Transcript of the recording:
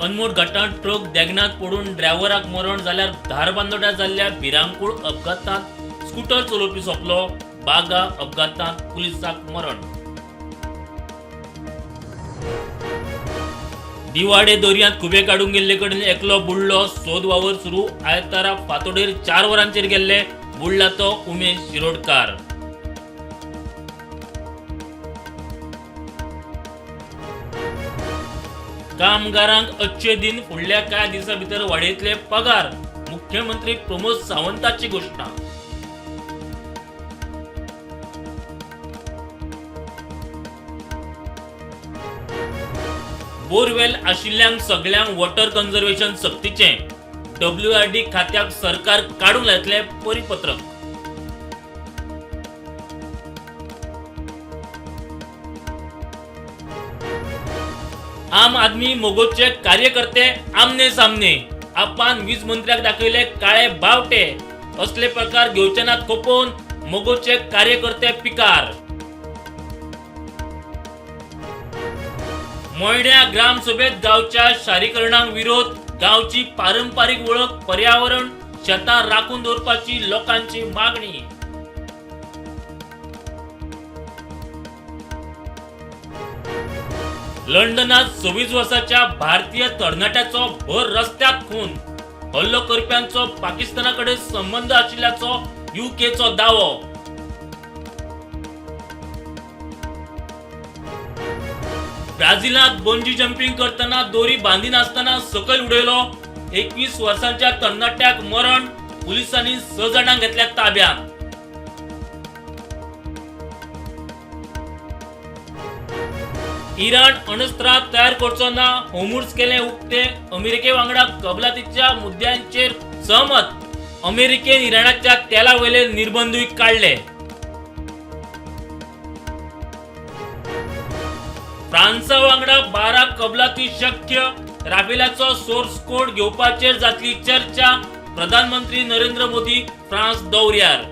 Anmod घाटांत truck देगणांत पडून ड्रायव्हराक मरण जाल्यार धारबांदोड्यां जाल्ल्या भिरांकूळ अपघातांत स्कुटर चलोवपी सोंपलो. बागा अपघातांत पुलिसाक मरण. दिवाडे दर्यांत खुबे काडूंक गेल्ले कडेन एकलो बुडलो. सोद वावर सुरू. आयतारा फांतोडेर 4 वरांचेर गेल्ले. बुडला तो उमेश शिरोडकार. कामगारांक अच्छे दिन, फुडल्या कांय दिसां भितर वाडयतले पगार. मुख्यमंत्री प्रमोद सावंताची घोशणा. बोरवेल आशिल्ल्यांक सगल्यांक वॉटर कन्झर्वेशन सक्तीचें. डब्ल्यूआरडी खात्याक सरकार काडूंक लायतलें परिपत्रक. आम आदमी मगोचे कार्यकर्ते आमने सामने. आपान वीज मंत्र्याक दाखयले काळे बावटे. असले प्रकार घेवचे नात खोपोवन मगोचे कार्यकर्ते पिकार. मोयड्या ग्रामसभेत गावच्या शारीकरणाक विरोध. गावची पारंपारीक वळख, पर्यावरण, शेतां राखून दवरपाची लोकांची मागणी. लंडनात 26 वर्साच्या भारतीय तरणाट्याचो भर रस्त्यात खून. हल्लो करप्यांचो पाकिस्ताना कडेन संबंद आशिल्ल्याचो युकेचो दावो. ब्राझिलांत बंजी जंपींग करतना दोरी बांदिनासतना सकयल उडयलो. 21 वर्सांच्या तरणाट्याक मरण. पुलिसांनी 6 जाणांक घेतल्या ताब्यांत. इराण अणस्त्रां तयार करचो ना, होर्मुझ केलें उक्तें. अमेरिके वांगडा कबलातीच्या मुद्द्यांचेर सहमत. अमेरिकेन इराणाच्या तेला वयले निर्बंधूय काडले. फ्रांसा वांगडा 12 कबलाती शक्य. राफेलाचो सोर्स कोड घेवपाचेर जातली चर्चा. प्रधानमंत्री नरेंद्र मोदी फ्रांस दौऱ्यार.